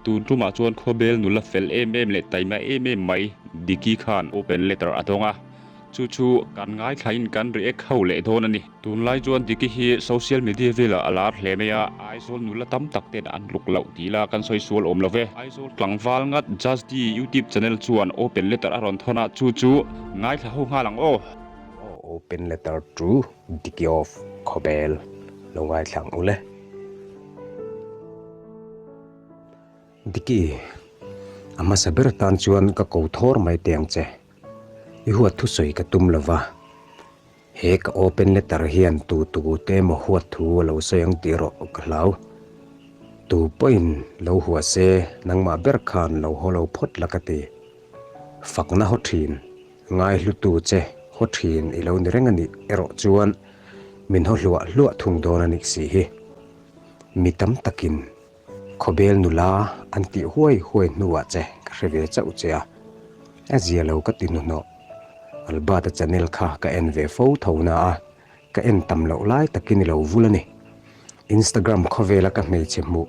Tun tumah chuan khawbel nula fel em em leh taima em em mai Diki khan open letter a dawng a, chu chu kan ngaithlain kan react ho leh dawn a ni. Tunlai chuan Diki hi social media velah a lar hle mai a, Aizawl nula tam tak ten an tluk loh tih la kan sawi sual awm lo ve. Aizawl tlangval ngat Just-D YouTube channel chuan open letter a rawn thawn a, chu chu ngaithla ho nghal ang aw. Open letter to Diki of Khawbel lo ngaithla ang ule. Diki, a hmasa ber tan chuan ka ko thawr mai teh ang che. I huat thusawi ka tum lo va, he ka open letter hian tu tu te emaw huat thu a lo sawi ang tih erawh ka hlau. Tu pawhin lo hua se nangmah ber khan lo haw lo phawt la ka ti. Fakna haw thin, ngaihlutu che haw thin i lo ni reng a nih erawh chuan min haw hluah hluah thung dawn a nih si hi. Mi tam takin khawbel nula an tih huai huai hnuah che ka hre ve chauh che a, a zia lo ka ti hnuhnawh. Albert-a channel kha ka en ve fo tho na a, ka en tam loh lai takin i lo vul a ni. Instagram khawvela ka hmeichhe hmuh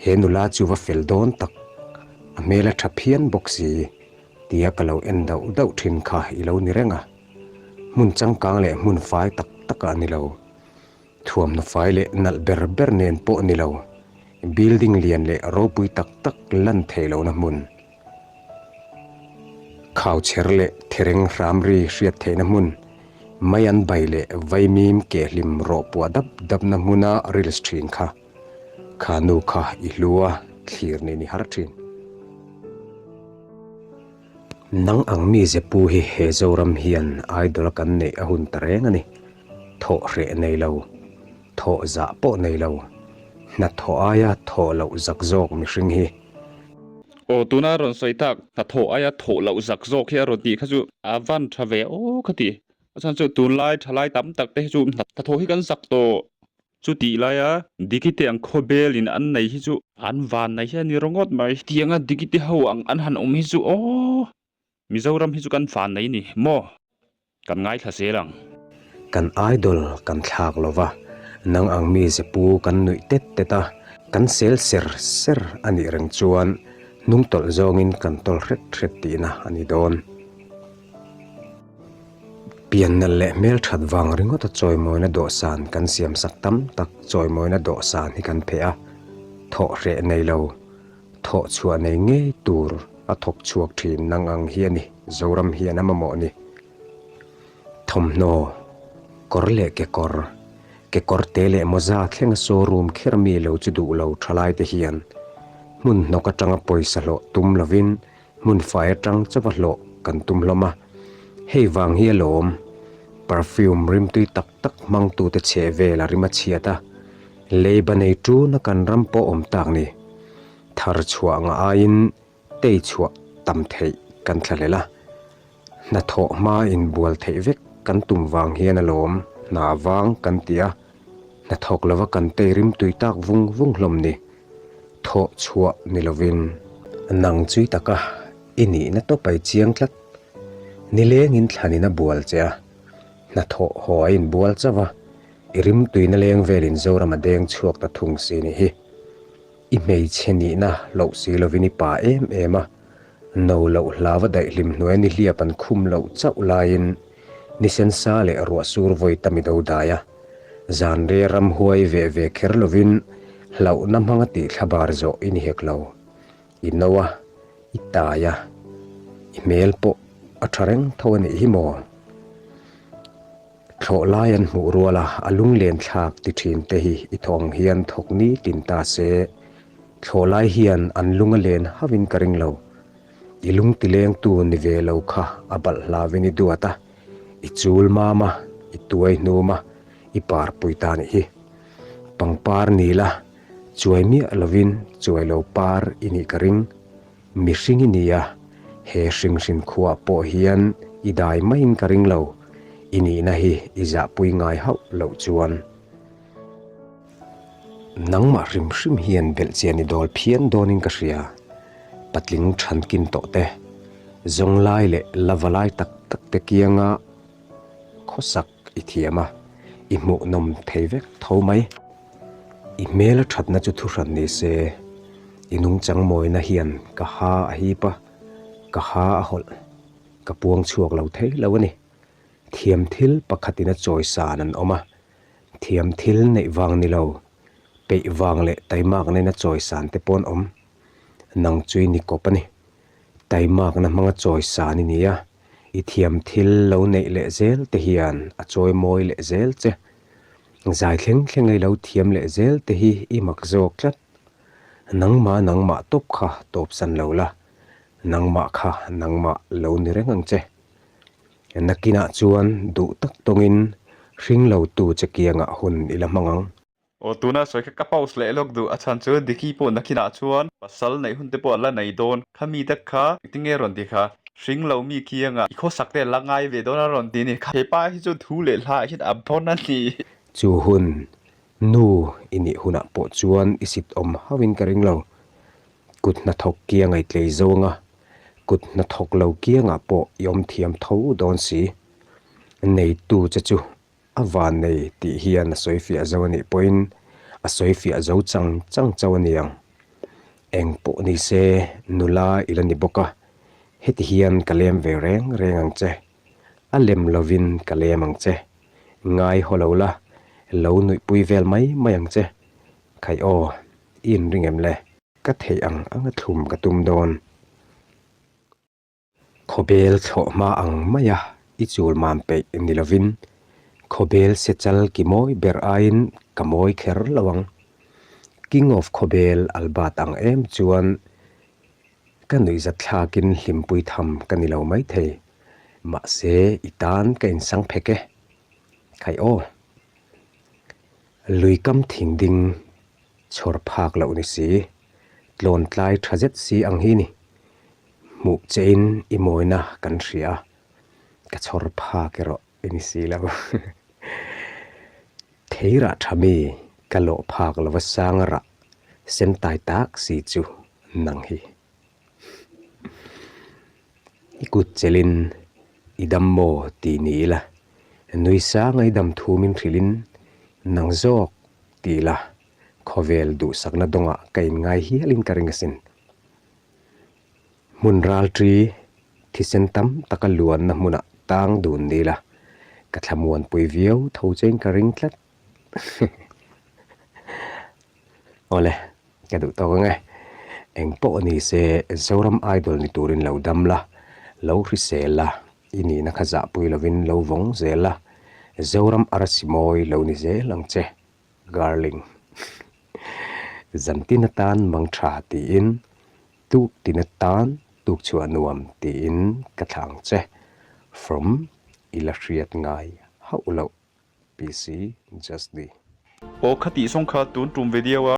he nula chu va fel dawn tak, a hmel a tha phian bawk si tia ka lo en dauh dauh thin kha i lo ni reng a. Hmun changkang leh hmun fai tak takah a ni lo. Thuamhnaw fai leh nalh ber ber nen pawh ni lo, building lian leh ropui tak tak lan theih lohna hmun. Khauchher leh thereng hramri hriat theihna hmun, mei an bai leh vaimim kehhlim rawh puah dap dapna hmuna reels thin kha, kha nu kha i hlu a, thlir nen i har thin. Nang ang mi zepu hi he Zoram hian idol a kan neih a hun ta reng a ni. Thawh hreh nei lo, thawh zah pawh nei lo, hna thawh aia thawh loh zak zawk mihring hi. Aw tuna rawn sawi tak, hna thawh aia thawh loh zak zawk hi a rawn tih kha chu a van tha ve aw ka ti. A chhan chu tunlai thalai tam tak te hi chu hna thawh hi kan zak tawh. Chutih laia Dikite ang khawbelin an nei hi chu an van nei hi a ni rawngawt mai. Tianga Dikite ho ang an han awm hi chu aw Mizoram hi chu kan van nei ni maw? Kan ngaithla zel ang. Kan idol kan thlak lo va, nang ang mi zepu kan nuih tet tet a, kan sel ser ser a nih reng chuan hnung tawlh zawngin kan tawlh hret hret tihna a ni dawn. Piannal leh hmelthat vang ringawta chawimawina dawhsan kan siamsak tam tak chawimawina dawhsan hi kan pheh a, thawh hreh nei lo, thawh chhuah nei ngei tur a thawk chhuak thin nang ang hi a ni, Zoram hian a mamawh ni. Thawmhnaw, kawr leh kekawr, kekawr te leh mawza thlenga showroom kher mi lo chu duh lo thalai te hian hmun hnawk atanga pawisa hlawh tum lovin Hmun fai atang chauha hlawh kan tum hlawm a, hei vang hi alawm perfume rimtui tak tak hmangtute chheh vel a rim a chhiat a, leiba nei tuna kan ram pawh awm tak ni. Thar chhuah ngah aiin tei chhuah tam theih kan thlahlel a, hnathawh hma inbual theih vek kan tum vang hian alawm hna vang kan ti a, hnathawk lova kan tei rimtui tak vung vung hlawm ni. Thawh chhuah ni lovin. Nang chui taka i nihna tawp a i chiang tlat. Nilengin thlanin a bual che a, hnathawh haw a inbual chauh a, i rimtuina leng velin Zoram a deng chhuak ta thung si ni hi. I hmeichhe nihna loh si lovin i pa em em a, no loh hlava daihlim hnuaia nihliap an khum loh chauh laiin nisen sa leh ruah sur vawi tam i do dai a. Zanre ramhuai ve ve kher lovin hlauhna hmanga tih thlabar zawh i ni hek lo. I no a, i tai a, i hmel pawh a tha reng tho a nih hi maw? Thlawh lai an hmuh rual a, a lunglen thlak ti thin te hi i thawh ang hian thawk ni tin ta se, thlawh lai hian an lung a len hauhin ka ring lo. I lung tilengtu ni ve lo kha a balh hlauvin i duat a. I chul mam a, i tuai hnum a, i par pui ta nih hi. Pangpar ni la, chuai miah lovin chuai lo par i nih ka ring. Mihring i ni a, he hringhrin khuaah pawh hian i dai maiin ka ring lo, i nihna hi i zahpui ngai hauh loh chuan. Nangmah hrim hrim hian belhchian i dawl phian dawnin ka hria. Patling thankin tawh te, zawng lai leh la va lai tak tak te kianga khawsak i thiam a, i hmuhnawm thei vek tho mai. I hmel a thatna chu thuhran ni se. I nungchang mawina hian ka ha a hip a, ka ha a hawlh. Ka puang chhuak lo thei lo a ni. Thiam thil pakhatin a chawisan an awm a, thiam thil neih vang ni lo, peih vang leh taimak nena chawisan te pawh an awm. Nang chu i ni kawp a ni. Taimakna hmanga chawisan i ni a, i thiam thil lo neih leh zel te hian a chawi mawi leh zel che. Zai thleng thleng ei lo thiam leh zel te hi i mak zawk tlat. Nangmah nangmah tawp kha tawpsan lo la, nangmah kha nangmah lo ni reng ang che. Nakinah chuan duh tak tawngin hring lo tu che kiangah hun i la hmang ang. Aw tuna sawi kha ka pause leh lawk duh a chhan chu Diki pawh nakinah chuan pasal neih hun te pawh a la nei dawn kha mi te kha engtinge rawn ti kha hring lo mi kiangah i khawsak te a la ngai ve dawn a rawn ti ni kha hepa hi chu thu leh hla ah hian a bawn a ni. Chu hun nu i nih hunah pawh chuan i sit awm hauhin ka ring lo. Kut hnathawk kiang a i tlei zo anga, kut hnathawk lo kiangah pawh i awm thiam tho dawn si. Neitu che chu a van nei tih hian a sawi fiah zo a nih pawhin a sawi fiah zo chang chang chauh a ni ang. Eng pawh ni se nula i la ni bawk a, heti hian ka lem ve reng reng ang che. A lem lovin ka lem ang che. Ngai haw lo la, lo nuihpui vel mai mai ang che. Khai aw, i inring em le? Ka theih ang ang a thlum ka tum dawn. Khawbel thlawh hma ang maia i chul mam peih ni lovin khawbel se chal ki mawi ber aiin ka mawi kher lo ang. King of Khawbel Albert ang em chuan ka nuihzat thlakin hlimpui tham ka ni lo maithei. Mahse i tan ka insang phek e. Khai aw. Lui kam thing ding chhawr phak loh ni si, tlawn tlai tha zet si ang hi ni. Hmuh che in i mawina kan hria a, ka chhawr phak erawh i ni si lo. Thei rah tha mi ka lawh phak lova sanga rah sen tai tak si chu nang hi. I kut chelin i dam maw tih ni ila, nui sanga i dam thu min hrilhin nang zawk ti ila khawvel duhsakna dawngah ka inngai hialin ka ring asin. Hmun ralṭi thisen tam taka luanna hmunah tang dun ni ila ka thlamuanpui viau tho chein ka ring tlat. Awle, ka duh tawk ang e. Eng pawh ni se Zoram Idol ni turin lo dam la, lo hrisel la, i nihna kha zahpui lovin lo vawng zel la, Zoram arsi mawi lo ni zel ang che, Garling. Zantin atan mang tha tiin, tuk tin atan tuk chhuah nuam tiin ka thla ang che. From i la hriat ngai hauh loh. PC Just D. Aw kha tih zawng kha tun tum video a.